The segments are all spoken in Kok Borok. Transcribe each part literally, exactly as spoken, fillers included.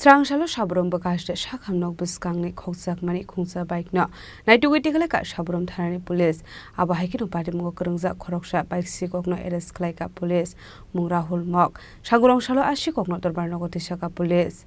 Srang salo Sabrum bwkha haste sakham nok bwskangni khokjakmani khungsa bike no naitugwi tikhlaikha Sabrum thanani police. Abo hai kheno patimungo kwrwngjak khoroksa bike sikokno arrest khlaikha police, mung Rahul Mok. Sagurong salo a sikokno dorbar nogo tisakha police.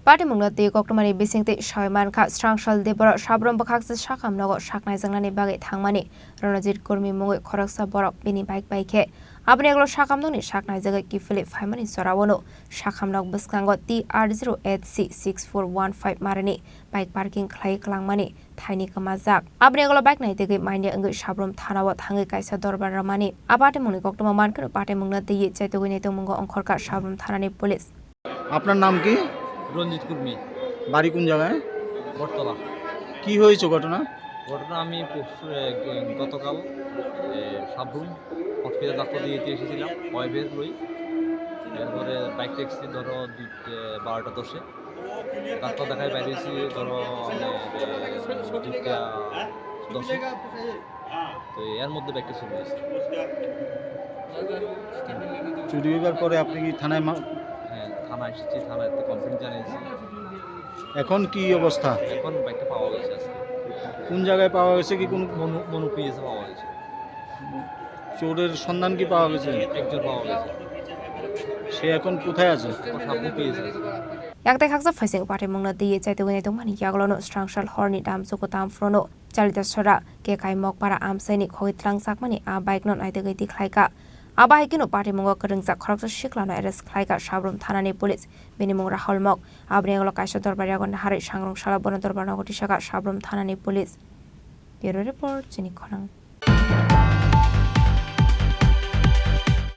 Patimungno twi koktwmani bisingtwi sawi mankha, srang sal de borok Sabrum bwkhaksa sakham nogo saknaijaknani bagwi thangmani. Ronojit Kurmi mungwi khoroksa borok bini bike bai khe aboni ulo sakham nokni saknaijagwi kiphilwi phaimani jorao no sakham nok bwskango T R zero eight C six four one five marini bike parking khlaiwi kwlangmani thaini kwmajak. Aboni ulo bike naitugwi manya wngwi Sabrum thanao thangwi kaisa dorbar rwmani. A patimungni koktwma mankheno patimungno twiwi chaitugwi naitongmungo ongkhorkha Sabrum thanani police. আপনার নাম কি? রঞ্জিত কুর্মী। বাড়ি কোন জায়গায়? বটতলা। কি হয়েছে ঘটনা? ঘটনা আমি পরশু, এ, গ-, গতকাল, এ, সাবরুম হসপিটাল ডাক্তার দিয়ে এসেছিলাম, ওয়াইফের লই। এরপরে বাইক ট্যাক্সি ধরো দুই, এ, বারোটা দশে। ডাক্তার দেখায় বাইরে এসে ধরো, মানে, এ, দুইটা দশে। তো এর মধ্যে বাইকটা চুরি হয়েছে। চুরি হইবার পরে আপনি কি থানায় মা- হ্যাঁ, থানায় এসেছি, থানায় তো কমপ্লেন জানিয়েছি। এখন কি অবস্থা? এখন বাইকটা পাওয়া গেছে আজকে। কোন জায়গায় পাওয়া গেছে কি কোনো মনু-, মনুপিয়াসে পাওয়া গেছে। চোরের সন্ধান কি পাওয়া গেছে? একজন পাওয়া গেছে। সে এখন কোথায় আছে? এখন সাবরুম পিএসে আছে। Yaktai khaksa phaising patimungno twiwi chaitugwi naitongmani yagulono srang sal horni dam chuku tam phrono Chalita sora K K Mokpara amchaini khogwi tlangjakmani a bike no naitugwi tikhlaikha. Abo hai kheno patimungo kwrwngjak khoroksa siklano arrest khlaikha Sabrum thanani police, bini mung Rahul Mok. Aboni ulo kaisa dorbar yago naharwi sangrong salo bono dorbar nogo tisakha Sabrum thanani police. Bureau report, chini khorang.